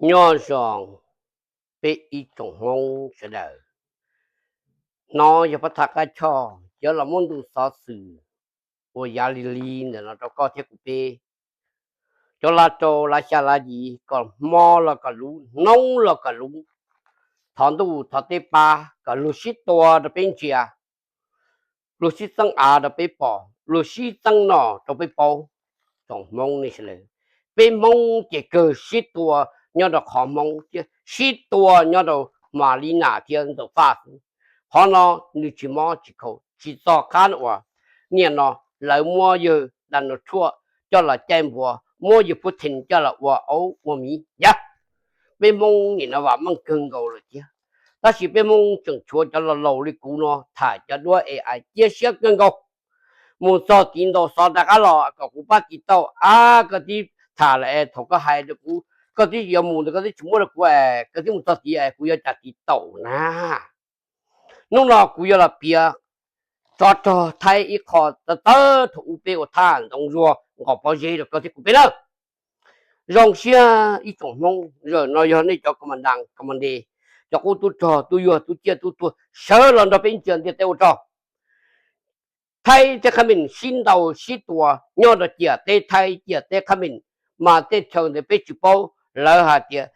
Nyob zoo peb ib tsoom Hmoob sawv daws. No yog pab thaj qab choj cov los muab ntu xov xwm uas yav lig lig ntawm no rau koj thiab kuv peb. Cov lav rau lav xya lav yim kom hmo los kom luv, hnub los kom luv, thov ntuj thov teb pab kom luag sib tua rau peb ntsia, luag sib txeeb av rau peb pom, luag sib txeeb noj rau peb paub. Tsoom Hmoob nej sawv daws, peb Hmoob ces kawg sib tua nyob rau qhov Hmoob thiab sib tua nyob rau Mas Li Nas thiab Ntxawm Faj xwb. Qhov no nws tsis mob tsis khaus tsis txog qab uas niaj no lawv muab yawg Donald Trump coj los caij npuav, muab yawg Putin coj los ua aub ua miv yag. Peb Hmoob nim no vam meej kawg nkaus lawm thiab, tab sis peb Hmoob tseem tshuav cov laus laus li kuv no tham cov duab AI cia siab kawg nkaus. Mus txog tiv ntaus xov rov qab los kom kuv pab tiv tauj, ab koj tib tham lawm es thaum koj hais rau kuv, koj tib yuav mus ntawd koj tib tsis muab rau kuv es koj tib mus txog tiv es kuv yuav cas tiv tauj na. Hnub no kuv yuav los piav tsov rog Thaib ib qho tawv tawv thaum ub peb ua thaj ntoo zuag nqos pob zeb rau koj thiab kuv peb na. Zoo siab ib tsoom Hmoob, zaum no yog nej cov ka mas das ka mas des, cov qub tub rog tub yuag tub ciaj tub tuag sawv los nrog peb ntsia ntiaj teb ua rog. Thaib thiab Khab Mis sib ntaus sib tua nyob rau ciam teb Thaib ciam teb Khab Mis, mas tej chaw ntawd peb tsis paub, lawv hais tias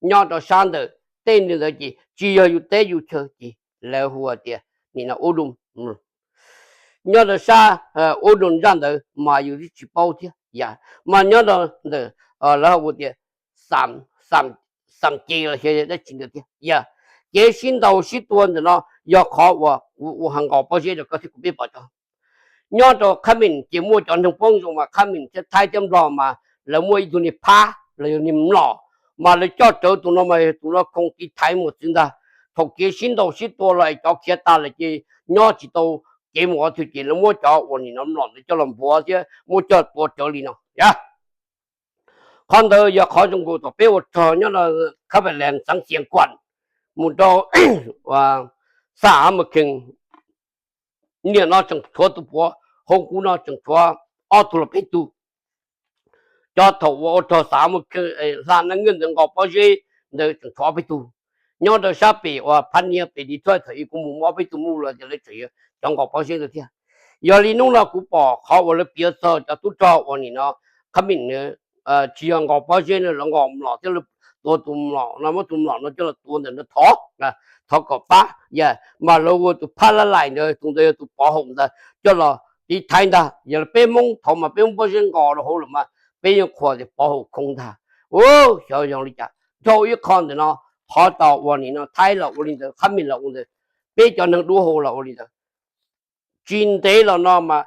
nyob rau sab ntawm tej ntawd ces tsis yog yus teb yus chaw ces lawv hu tias nim no Ub Doo. Nyob rau sab Ub Doo zaj ntawd mas yus twb tsis paub thiab yog, mas nyob rau ntawm lawv hu tias Xam Ces los xyov dab tsi ntawd thiab yog. Kev sib ntaus sib tua ntawm no yog qhov uas kuv ua ha nqos pob zeb rau koj thiab kuv peb pom tso. Nyob rau Khab Mis ces muaj cov neeg Hmoob zoo mas Khab Mis thiab Thaib thiab Nplog mas lawv muaj ib tug niag phab los yog niag mlom, mas lawv coj rawv tus no mas tus no khoom tiv thaiv mus txwv ntag. Thaum kev sib ntaus sib tua los es cov khiav tas lawm ces nyob tsis tau kev mus qhov twg ces lawv muab cov uas nim no mlom ntawd coj los npuav thiab muab coj tua rawv li no. Qhov ntawd yog qhov zoo nkaus tom peb ua rog nyob rau Khab Pes Lees xeev Xiav Kuam mus rau Xam Mas Khees. Niaj no tseem tshuav tus puav hauv kuv no tseem tshuav ob tug los peb tug. Cov thaum ua ua rog Xam Mas Khees hla neej nyiaj ntawd nqos pob zeb ntawd tseem tshuav ob peb tug. Nyob rau sab pem uas Phab Nias pem Detroit thaum ub kuv mus muaj ob peb tug muj los ces lawv tseem yog cov nqos pob zeb ntawd thiab. Yog li hnub no kuv pom qhov uas lawv piav txog cov tub rog uas nim no Khab Mis tsis yog nqos pob zeb no, lawv nqos mlom thiab lawv tua tus mlom no, muab tus mlom no coj los tua ntawm no thov, thov kom pab yog mas lawv ua tus phab lab lais ntawd, tus ntawd yog tus pov haum ntawd coj los tiv thaiv ntag. Yog li peb Hmoob thaum mas peb muab pob zeb nqos rau hauv lawm mas peb yeej qhuas tias pov haum khoo ntag. Xyov zoo li cas dhau ib qho ntawm no, qhov tau uas nim no Thaib los ua li ntawd, Khab Mis los ua ntawd, peb cov neeg dub hau los ua li ntawd. Tsis ntev los no mas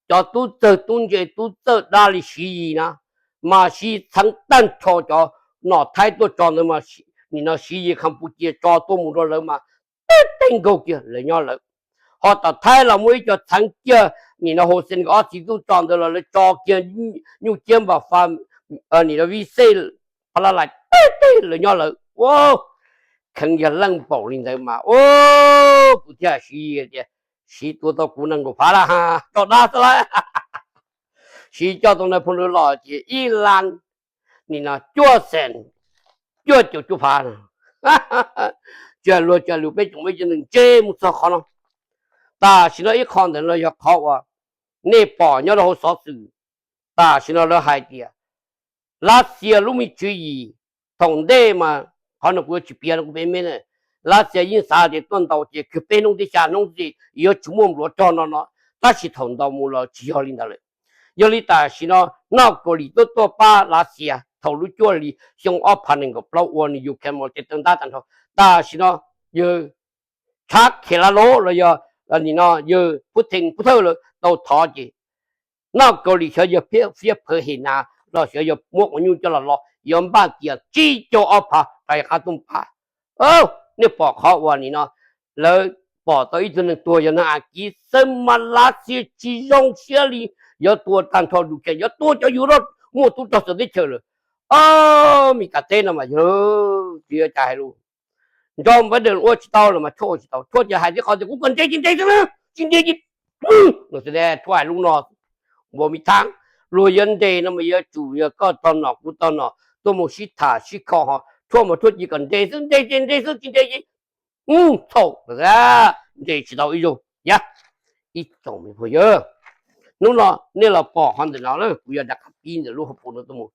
cov tub txawg tub ntse tub txawj dab li Siv Yis na, mas Siv Yis txheev tag nrho cov nom Thaib tuaj tso ntawd mas nim no Siv Yis Kham Pus Cia tso tuaj mus rau lawv mas tej teg nkaug kiag lawv nyob lawm. Ho tom Thaib los muaj ib co txheev kiag nim no hauv xees nkawd ob txiv tub tso ntawd los lawv tso kiag nyuj ciab npam fa, nim no vij xej, pha la lais tej teg lawv nyob lawm. Kheev yog leej npaum li ntawd mas ua kuv thiaj siv tias siv tua tau kuv nees nkaum phav lab, tso dab xwb lawm. Siv coj tau nais phoo lawv los ces ib lab nim no cuaj xees cuaj caum cuaj phav. Tsa luag tsa lus peb tsoom peb cov neeg ntse mus txog qhov no. Tam sim no ib qho ntawm no yog qhov uas nej pom nyob rau hauv xov xwm. Tam sim no lawv hais tias Lav Xias lub me tswv yim thaum ntej mas qhov no kuv yuav tsis piav no kuv peb me, Lav Xias yeej xav tias tuaj ntaus ces kawg peb hnub thiab xya hnub ces yuav tsis muaj npluav rog no no, tab sis thaum ntaus mus los tsis yog li ntawd lawm. Yog li tam sim no Naj Kaus Lim tuaj tuaj pab Lav Xias thaum lub cuaj hli xyoo ob phav nees nkaum plaub ua nws Ukraine mus tej tawg ntab tag nrho. Tam sim no yawg Tshav Khes Lav Lov los yog nim no yawg Putin Pub Thawj lawv tau thov ces Naj Kaus Lim xyov yog fiab phawv hem nas los xyov yog muab quav nyuj coj los los yuav npaj tias tsib caug ob phav rov qab tuaj pab. Nej pom qhov uas nim no lawv pom tau ib tug neeg tuag yog neeg Askiv xwb mas Lav Xias tsis zoo siab li, yuav tua tag nrho Ukraine, yuav tua cov yug muaj tub rog txawv teb chaws lawm. Os, Mes Kas teb no mas yog tsis yuav cas hais lus. Nrog Biden ua tsis tau los mas Trump ua tsis tau, Trump ces hais tib qho tias kuv kom nres ces nres xwb na, tsis nres ces Trump hais lub no npua me thaab, luag yuav nres no mas yuav tsum yog koj tog nom kuv tog nom, tuaj mus sib tham sib kho ho, tshuaj mas tshuaj ci kom nres xwb, nres ces nres xwb, tsis nres ces txhaum, nres tsis tau ib zaug. Yog ib tsoom me phooj ywg, hnub no nej los pom qhov ntawm no lawm, kuv yuav rov qab pib ntawm lub hauv paus no tuaj mus.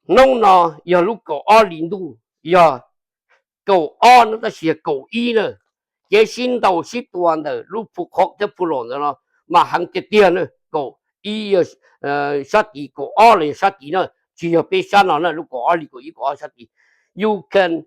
Hnub no yog lub kaum ob hli ntuj, yog kaum ob no tab sis yog kaum ib na. Kev sib ntaus sib tua ntawm lub phu khob thiab phu laum ntawd no mas heev tiag tiag na. Kaum ib yog sab tid, kaum ob los yog sab tid na, tsis yog peb sab no na, lub kaum ob hli kaum ib kaum ob sab tid. Ukraine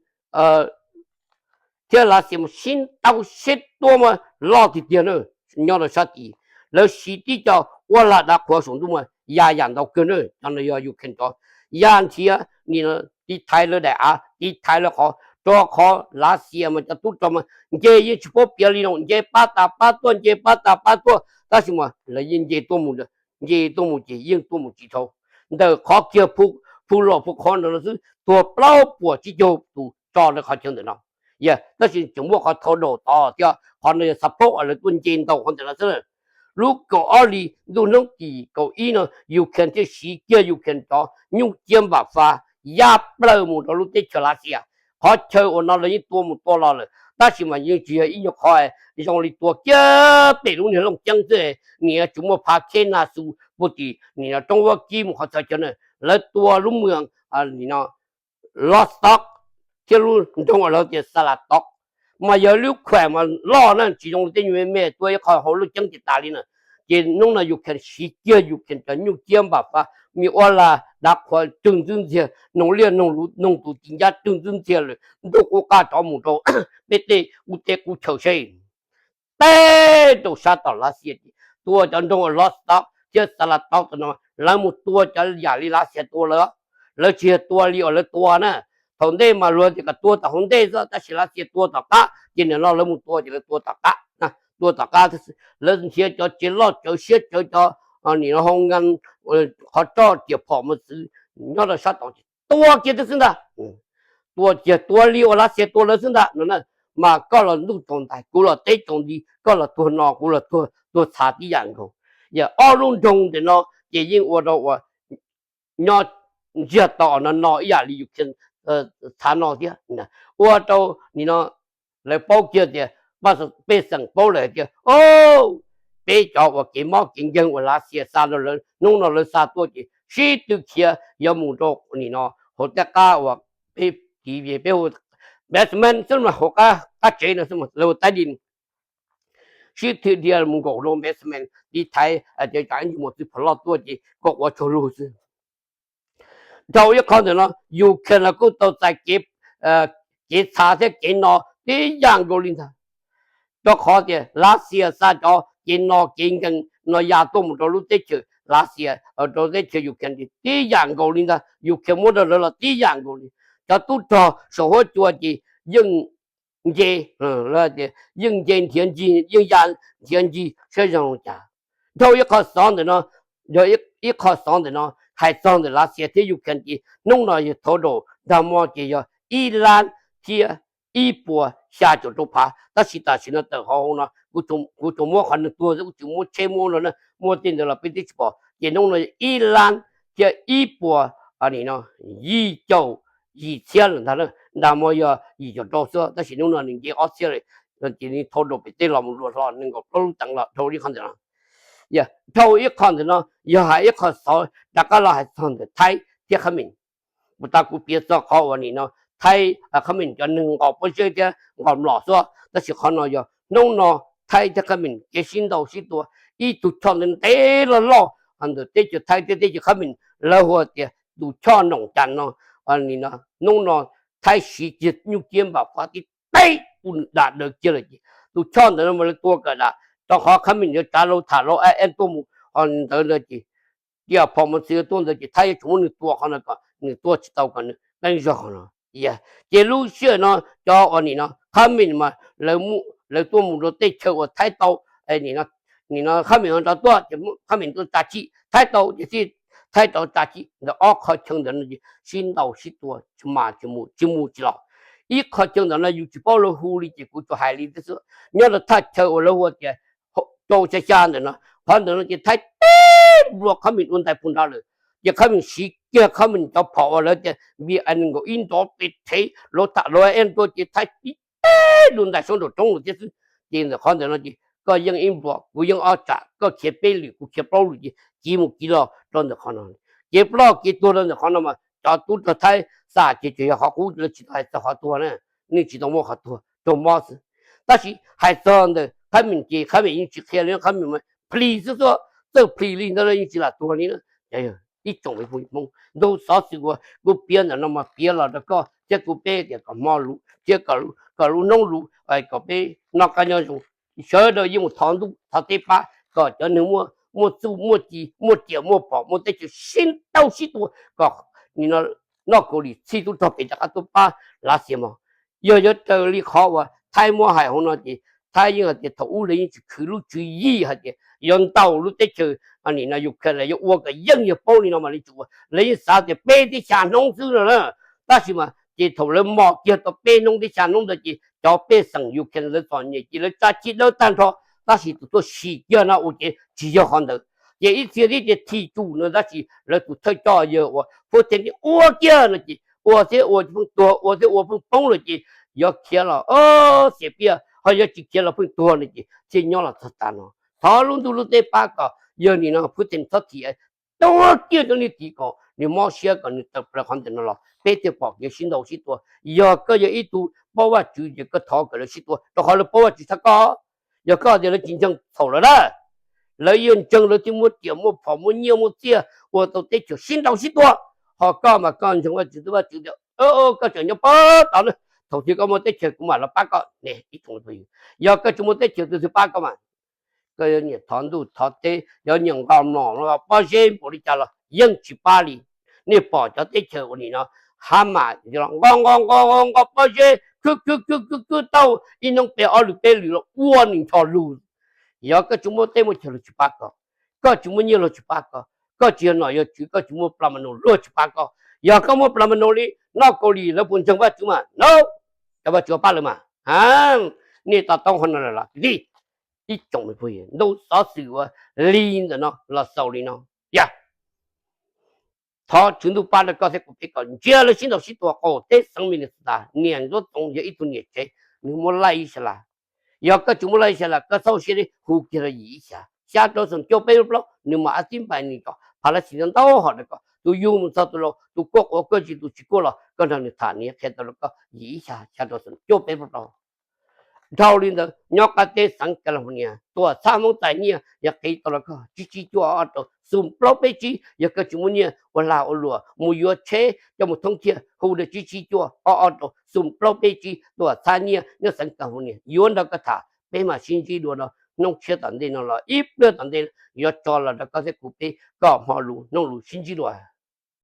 thiab Lav Xias mas sib ntaus sib tua mas loj tiag tiag na. Nyob rau sab tid lawv siv tib co uab lag dav qhuav saum ntuj mas ya yam ntau kawg na. Cov no yog Ukraine cov ya nrhiav nim no tiv thaiv lawv daim av, tiv thaiv lawv qhov, rau qhov Lav Xias mas cov tub rog mas nce yeej tsis paub piav li no, nce pab tas pab tuaj, nce pab tas pab tuaj, tab sis mas lawv yeej nce tuaj mus, nce tuaj mus ces yeej tuaj mus tsis dhau. Ntawm qhov kiag phu laum phu khob ntawm no xwb tuag plaub puas tsib caug tus tso rau qhov chaw ntawm no. Yog tab sis tseem muaj qhov thau daum tod thiab, qhov no yog xav paub uas lawv tuaj nce ntau qhov ntawm no xwb. Lub kaum ob hli ntuj hnub tim kaum ib no Ukraine thiaj siv kiag Ukraine cov nyuj ciab npam fab ya plaws mus rau lub teb chaws Lav Xias. Qhov chaw uas no lawv yeej tua mus tua los lawm, tab sis mas yeej tsis yog ib nyuag qhov zoo li tua kiag pem lub niag Looj Ceeb xwb, nim no tsis muaj phav kheb na xu puag tim nim no roob Vab Kib mus qhov txhia chaw na. Lawv tua lub mwm nim no Rostov thiab lub nroog uas lawv tias Saratov, mas yog lub khuam mas loj na, tsis zoo li tej nyuag me me tua ib qho hauv Looj Ceeb ces tas li na. Ces hnub no Ukraine siv kiag Ukraine cov nyuj ciab npam fab, me uab lag dav qhuav rwg ntxwb ntxiag, noog liaj noog tus tis ncab rwg ntxwb ntxiag lawm, ntuj qub qab rov mus rau peb tej qub teb qub chaw seb. Teb rau sab tom Lav Xias ces tua cov nroog Rostov thiab Saratov tam no, lawv mus tua cov yam li Lav Xias tua lawv. Lawv tsis yog tua li uas lawv tua na. Thaum ntej mas luag tias kom tua tom hauv ntej xwb, tab sis Lav Xias tua tom qab, ces nim no lawv mus tua ces lawv tua tom qab, tua tom qab. Lawv nrhiav cov tsev loj tsawv siab tsawv, cov nim no hoo nka, qhov roj riam phom mos txwv nyob rau sab tod ces tua kiag xwb ntag. Tua kiag tua li uas Lav Xias tua lawv xwb ntag no. Mas koj los ntuj tsaus ntais, kuv los teb tsaus nti, koj los tuag no, kuv los tuag txhav tib yam nkaus. Yog ob lub nroog ntawm no ces yeej ua rau uas nyob ntsiag to no no ib yam li Ukraine txhav no thiab. Ua rau nim no lawv paub kiag tias, pej xeem paub lawm tias, o, peb cov uas kev mob kev nkeeg uas Lav Xias xa rau lawv hnub no lawv xa tuaj ces sib tw khiav yuav mus rau nim no hauv tej qab uas peb tiv peb hu basement xwb mas hauv qab tsev no xwb mas lawv hu tab di sib tw dhia mus nkaum rau basement tiv thaiv tias tsam ib ntsis muaj txiv phem loj tuaj ces koj ua tsaug lug xwb. Dhau ib qho ntawm no Ukraine los kuj tau txais kev txhav thiab kev no tib yam nkaus li ntag. Rau qhov tias Lav Xias xa cov kev no kev nkeeg no ya tuaj mus rau lub teb chaws Lav Xias, rau teb chaws Ukraine tib yam nkaus li ntag. Ukraine muab rau lawv los tib yam nkaus li. Cov tub rog saum huab cua ces yeej nce, tias yeej nce nrhiav ncig, yeej ya nrhiav ncig saib zoo li cas. Dhau ib qho xov ntawm no, yog ib qho xov ntawm no hais txog ntawm Lav Xias thiab Ukraine ces hnub no yog thauj daus nrag mo ces yog ib lab thiab ib puas xya caum rau phav, tab sis tam sim no tawm hauv hauv no kuv tsuas muab qhov nws tuag xwb, kuv tsis muab tsheb muab no na, muaj tej ntawd los peb twb tsis pom. Ces hnub no yog ib lab thiab ib puas, nim no yim caum yim txhiab lawm ntag. Nrag mo yog yim caum rau xwb, tab sis hnub no nws nce ob txhiab lawm. Ces nws thauj daus pem tej los mus luas hlo nees nkaum plaub lub teev los dhau ib qho ntawm no. Yog dhau ib qho ntawm no yog hais ib qho xov rov qab los hais txog ntawm Thaib thiab Khab Mis. Puas tas kuv piav txog qhov uas nim no Thaib, Khab Mis cov neeg nqos pob zeb thiab nqos mlom xwb, tab sis qhov no yog hnub no Thaib thiab Khab Mis kev sib ntaus sib tua, ib tug choj ntev ntev loj loj ntawm teb chaws Thaib thiab teb chaws Khab Mis, lawv hu tias tus choj Noom Cas no. Nim no hnub no Thaib siv kiag nyuj ciab npam fab tib teb ua nws dam daws kiag lawm ces tus choj ntawd no mas lawv tua kawg dam, rau qhov Khab Mis yuav tsav lauj tham lauj ab eb tuaj mus, ho ntawd ntawd ces cia phom mos txwv tuaj ntawd ces Thaib yuav tsum muab nws tua qhov no kom nws tuaj tsis tau kom nws qeeb zog qhov no. Ces lub sij hawm no cov uas nim no Khab Mis mas lawv tuaj mus rau tej chaw uas Thaib tau, nim no Khab Mis ho rov tuaj ces Khab Mis tuaj tsa chij, Thaib tau ces Thaib rov tsa chij. Ntawm ob qhov chaw ntawd no ces sib ntaus sib tua tsis mas tsis mus tsis mus tsis los. Ib qho chaw ntawd no yus tsis paub lawv hu li ces kuv tsuas hais li xwb. Nyob rau thaj chaw uas lawv hu tias rau xya xya ntawm no, qhov ntawd no ces Thaib teb nplua Khab Mis dua ntais puag nrad lawm. ces Khab Mem siv kiag Khab Mem cov phom uas lawv tias npi a nkaus ib nrov pes rhev los tham los e ntua ces Thaib tib teb lus ntais sab nraum roob lawm thiab xwb. Ces ntawm qhov ntawd no ces koj yeej ib npluas kuv yeej ob tsam, koj khiav peb lwm kuv khiav plaub lwm ces kiv mus kiv los rau ntawm qhov no. Ces ploj kev tuag rau ntawm qhov no mas cov tub rog Thaib xa ces tseem yog qhov qub, lawv tsis tau hais txog qhov tuag na, nej tsis tau muaj qhov tuag, raug mob xwb. Tab sis hais txog ntawm Khab Mem ces Khab Mem yeej tsis qhia li, Khab Mem mas plhis xwb xwb, txawj plhis li ntawd los yeej tsis lam tuag li na. Ib tsoom me phooj ywg Hmoob, ntu xov xwm uas kuv piav ntawm no mas piav los rau koj thiab kuv peb tias kom hmo lus thiab kom lub hnub lus kom peb noj qab nyob zoo. Sawv daws yeej mus thov ntuj thov teb pab kom cov neeg muaj txuj muaj ci, muaj riam muaj phom, muaj teb chaws sib ntaus sib tua kom noj kaus lim txhij tub rog pem rov qab tuaj pab Lav Xias mog. Yog yuav raws li qhov uas Thaib muab hais hauv no ces Thaib yeej hais tias thaum ub lawv yeej tsis khwv lub tswv yim hais tias yuav ntaus lub teb chaws nim no Ukraine los yuav ua kom yeej yog paub li no mas lawv tsis ua, lawv yeej xav tias peb thiab xya hnub xwb no na. Tab sis mas ces thaum lawv mos kiag tau peb hnub thiab xya hnub ntawd ces cov pej xeem Ukraine lawv txom nyem ces lawv tsa chij dawb tag nrho, tab sis tus tuaj sim kiag no ua ces tsis yog qhov ntawd. Ces ib txhia tib ces thim tsum no tab sis lawv tus thawj coj yawg uas Putin ua kiag no ces ua thiab ua pheej tuag, ua thiab ua pheej poob lawm ces yuav khiav los xiam piaj, ho yuav tsis khiav los pheej tuag no ces thiaj nyob los txog tas no. Thov lub ntuj lub teb pab kom yawg nim no Putin txhob thim, tuag kiag rau nws tim kom nws mob siab kom nws tawm plaws qhov ntawm no los peb thiaj pom kev sib ntaus sib tua. Yog koj yog ib tug paub Vajtswv ces koj thov kom lawv sib tua rau qhov lawv paub Vajtswv tshaj koj. Yog koj tias lawv tsis ntseeg txhaum lawv na, lawv yuav ntseeg lawv thiaj muaj riam muaj phom muaj nyiaj muaj txiaj ua tau teb chaws sib ntaus sib tua. Ho koj mas koj ntseeg Vajtswv twb Vajtswv tias koj tseem nyob pab tod na, thaum twg koj muaj teb chaws kuv mam los pab koj. Yog koj tsis muaj teb chaws tus twg pab koj mas koj yuav nyiam thov ntuj thov teb, yuav nyiam nqos mlom pob zeb npaum li cas los yeej tsis pab li. Nej pom cov teb chaws uas nim no Hamas nqos nqos nqos nqos pob zeb khwb khwb khwb khwb khwb tau ib hnub peb ob lwm peb lwm los ua nws ncho lug. Yog koj tsis muaj teb muaj chaw luag tsis pab koj, koj tsis muaj nyiaj luag tsis pab koj, koj tsis yog nom yog tswv koj tsis muaj plas ma nus luag tsis pab koj. Yog koj muaj plas ma nus li noj kaus lim lawv puas ntseeg Vajtswv mas no, cov Vajtswv pab lawv mas. Nej to taub qhov no lawm los kwv tij, ib tsoom me phooj ywg, ntu xov xwm uas li ntawm no los xaus li no. Yog thov Tswv Ntuj pab rau koj thiab kuv peb kom ntsia lawv sib ntaus sib tua qaum teb xeev Minnesota. Niam Ntsuab Txoov yog ib tug niam tsev, nws muab laij ib sab las. Yog koj tsis muab laij ib sab las koj txhob ua siab deb hu kiag rau yim ib xya, xya rau xoom cuaj peb plaub, nws mam ab tib npais nws cov pha lab xis ntau hom rau koj. Tus yug mus txog tus laus, tus kuaj quav kuaj zis, tus tsis kuaj los koj nrog nws tham nws qhia tau rau koj yim ib xya, xya rau xoom cuaj peb plaub. Dhau li ntawd nyob qab teb xeev California tuam txhab Hmoob txais nyiaj yog qiv tau rau koj tsib tsib cuaj ob rau xoom plaub peb tsib. Yog koj tsis muaj nyiaj ua lag ua luam mus yuav tsheb coj mus thoob thiaj hu rau tsib tsib cuaj ob ob rau xoom plaub peb tsib tuam txhab nyiaj nyob xeev California yuav nrog koj tham, peb mam sib ntsib dua rau hnub tshiab tom ntej no los ib pliag tom ntej yuav tso los rau koj thiab kuv peb kom hmo lus hnub lus sib ntsib dua.